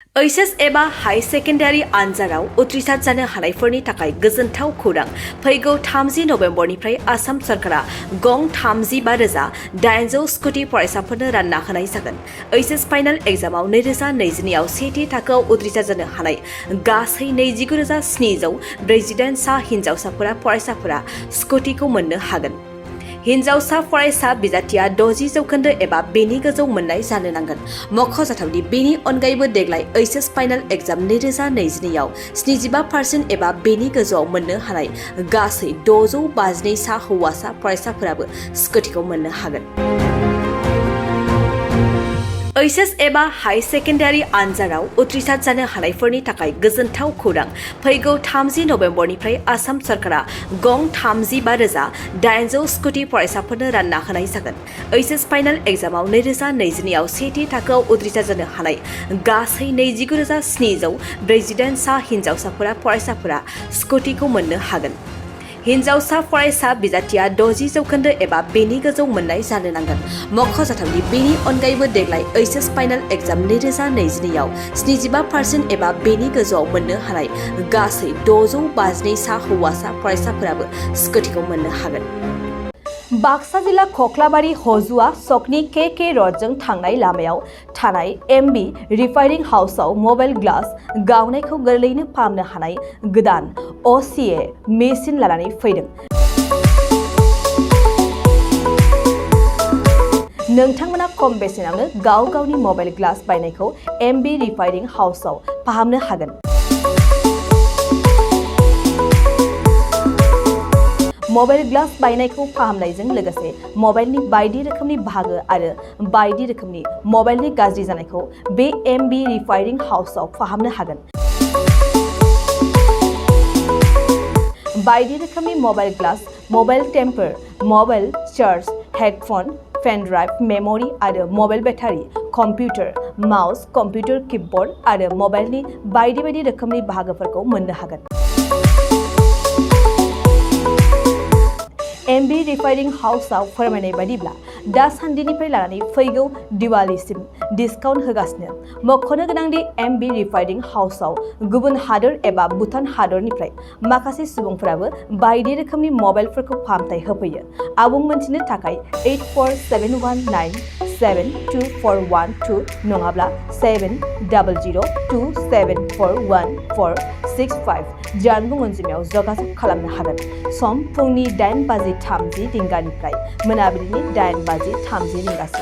HS एबा high secondary आनजादाव उथ्रिसार जानो हानायफोरनि थाखाय गोजोनथाव खौरां फैगौ 30 नबेम्बरनिफ्राय आसाम सरकारा गं 35,800 स्कुटि फरायसाफोरनो रानना होनाय जागोन। ओइचएस फाइनाल एग्जामाव 2022 आव सेथि थाखोआव उथ्रिसार जानो हानाय गासै 29,748 सा हिनजावसाफोरा फरायसाफोरा स्कुटिखौ मोननो हागोन। हिनजावसा फरायसा बिजाथिया 60% एबा बेनि गोजौ मोननाय जानो नांगोन। मख'जाथावदि बेनि अनगायैबो देग्लाय ओइचएस फाइनाल एग्जाम 2022 आव 75% एबा बेनि गोजौआव मोननो हानाय गासै 652 सा हौवासा फरायसाफोराबो स्कुटिखौ मोननो हागोन। ओइचएस एबा हाई सेकेन्डारि आनजादाव उथ्रिसार जानो हानायफोरनि थाखाय गोजोनथाव खौरां फैगौ 30 नबेम्बरनिफ्राय आसाम सरकारा गं 35,800 स्कुटि फरायसाफोरनो रानना होनाय जागोन। ओइचएस फाइनाल एग्जामाव 2022 आव सेथि थाखोआव उथ्रिसार जानो हानाय गासै 29,748 सा हिनजावसाफोरा फरायसाफोरा स्कुटिखौ मोननो हागोन। हिनजावसा फरायसा बिजाथिया 60% एबा बेनि गोजौ मोननाय जानो नांगोन। मख'जाथावदि बेनि अनगायैबो देग्लाय ओइचएस फाइनाल एग्जाम 2022 आव 75% एबा बेनि गोजौआव मोननो हानाय गासै 652 सा हौवासा फरायसाफोराबो स्कुटिखौ मोननो हागोन। बाक्सा जिल्ला खख्लाबारि हजुआ सकनि के रडजों थांनाय लामायाव थानाय एमबि रिफाइनिं हाउसआव मबाइल ग्लास गावनायखौ गोरलैयैनो फाहामनो हानाय गोदान असिए मेसिन लानानै फैदों। नोंथांमोना खम बेसेनावनो गाव गावनि मबाइल ग्लास बायनायखौ एमबि रिफाइनिं हाउसआव फाहामनो हागोन। मबाइल ग्लास बायनायखौ फाहामनायजों लोगोसे मबाइलनि बायदि रोखोमनि बाहागो आरो बायदि रोखोमनि मबाइलनि गाज्रि जानायखौ बे एमबि रिफाइनिं हाउसआव फाहामनो हागोन। बायदि रोखोमनि mobile glass, mobile temper, mobile charge, headphone, pen drive, memory आरो mobile battery, computer, mouse, computer keyboard आरो मबाइलनि बायदि रोखोमनि बाहागोफोरखौ मोननो हागोन। एमबि रिफाइनिं हाउसआव फोरमायनाय बायदिब्ला दासान्दिनिफ्राय लानानै फैगौ दिवालीसिम डिसकाउन्ट होगासिनो। मख'नो गोनांदि एमबि रिफाइनिं हाउसआव गुबुन हादोर एबा भुटान हादरनिफ्राय माखासे सुबुंफोराबो बायदि रोखोमनि मबाइलफोरखौ फाहामथाय होफैयो। आबुं मोनथिनो थाखाय 8471972412 नङाब्ला 7002741465 जानबुं अनजिमायाव जगाजग खालामनो हागोन। सम फुंनि 8:30 रिंगानिफ्राय मोनाबिलिनि 8:30 रिंगासिम।